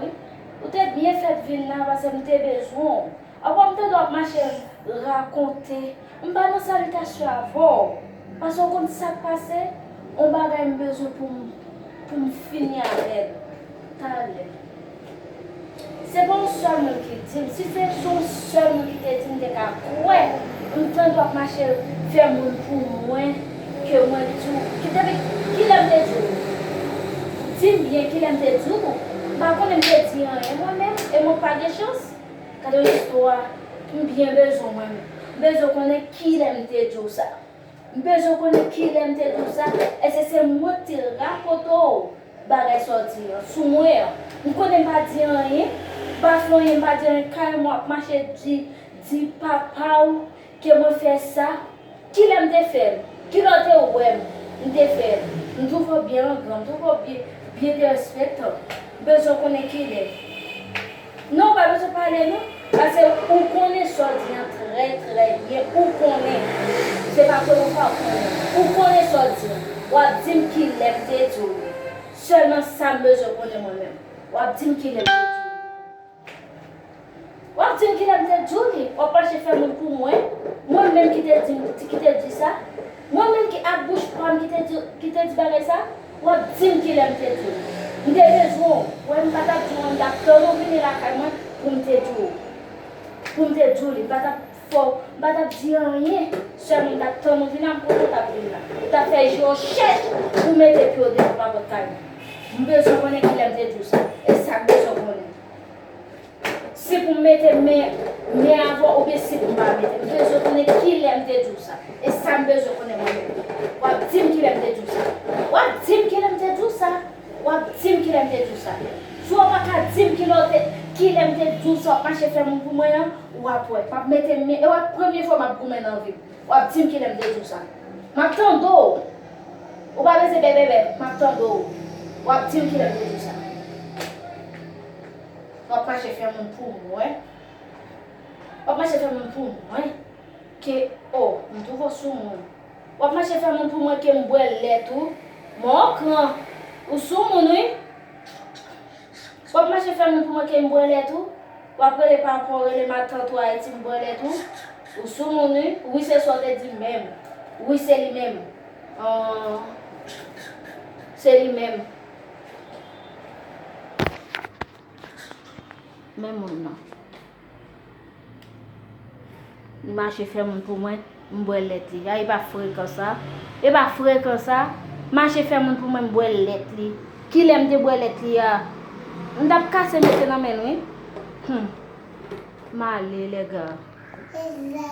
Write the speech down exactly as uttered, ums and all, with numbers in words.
Wi. Ou te byen fèt vin la, paske m te bezwen w. Apa m tande w ap mache rakonte. M pa nan salitasyon avè w. Paske w konn sa k pase, yon bagay m bezwen pou m, pou m fini avè l. Talè. Se pa yon sèl moun ki di m. Si se yon sèl moun ki te di m, m te ka kwè. M tande w ap mache fè moun pou mwen, ke mwen di w. Ki depi kilè m te di w? Di m byen kilè m te di w. M pa konnen m te di anyen mwen menm, e mwen pa gen chans. Gade yon istwa, m byen bezwen mwen menm. M bezwen konnen kilè m te di w sa. M bezwen konnen kilè m te di w sa. Èske se mwen ki te rakonte w bagay sa w di an sou mwen an? M konnen m pa di anyen, m pa fè anyen, m pa di anyen, kareman w ap mache di, di papa w ke mwen fè sa. Kilè m te fè l? Kilè w te wè m? M te fè l. M twouve w byen angran, m twouve w byen, byen derespektan. M bezwen konnen kilè. Non, ou pa bezwen pale non. Paske ou konnen sa w di an trè, trè byen. Ou konnen. Se pa ke ou pa konnen. Ou konnen sa w di an. W ap di m kilè m te di w li. Sèlman sa m bezwen konnen mwen menm. W ap di m kilè m te di w li. W ap di m kilè m te di w li. W ap mache fè moun pou mwen. Mwen menm ki te di, ki te di sa. Mwen menm ki ak bouch pa m ki te di, ki te di bagay sa. W ap di m kilè m te di w. M te bezwen w. Wè, m pa t ap di w, m t ap tann ou vini lakay mwen pou m te di w. Pou m te di w li. M pa t ap fè w, m pa t ap di anyen. Sèlman m t ap tann ou vin la, m konnen w t ap vin la. Ou t ap fè je w chèch pou w mete pye w devan papòt kay mwen. M bezwen konnen kilè m te di w sa. E sa m bezwen konnen. Si pou m mete men, men avè w oubyen si pou m pa mete. M bezwen konnen kilè m te di w sa. E sa m bezwen konnen mwen menm. W ap di m kilè m te di w sa. W ap di m kilè m te di w sa. W ap di m kilè m te di w sa. Si w pa ka di m kilè w te, kilè m te di w sa, w ap mache fè moun pou mwen an, w ap wè. M ap mete men, e w ap premye fwa m ap goumen nan vi m. W ap di m kilè m te di w sa. M ap tande w. Ou pa bezwen bèbèbè, m ap tande w. W ap di m kilè m te di w sa. W ap mache fè moun pou mwen. W ap mache fè moun pou mwen. Ke, o, m twouve w sou moun. W ap mache fè moun pou mwen ke m bwè lèt ou. Mokran, ou sou moun, wi. W ap mache fè moun pou mwen ke m bwè lèt ou. W ap rele papa w, rele matant ou Ayiti, m bwè lèt ou. Ou sou moun, wi. Wi, se sa w te di menm. Wi, se li menm. Ahn, se li menm. Men moun nan. Li mache fè moun pou mwen, m bwè lèt li. A, e pa frekan sa. E pa frekan sa. Mache fè moun pou mwen, m bwè lèt li. Kilè m te bwè lèt li a? M t ap kase mete nan men l, wi. Hum. M ale, lèga.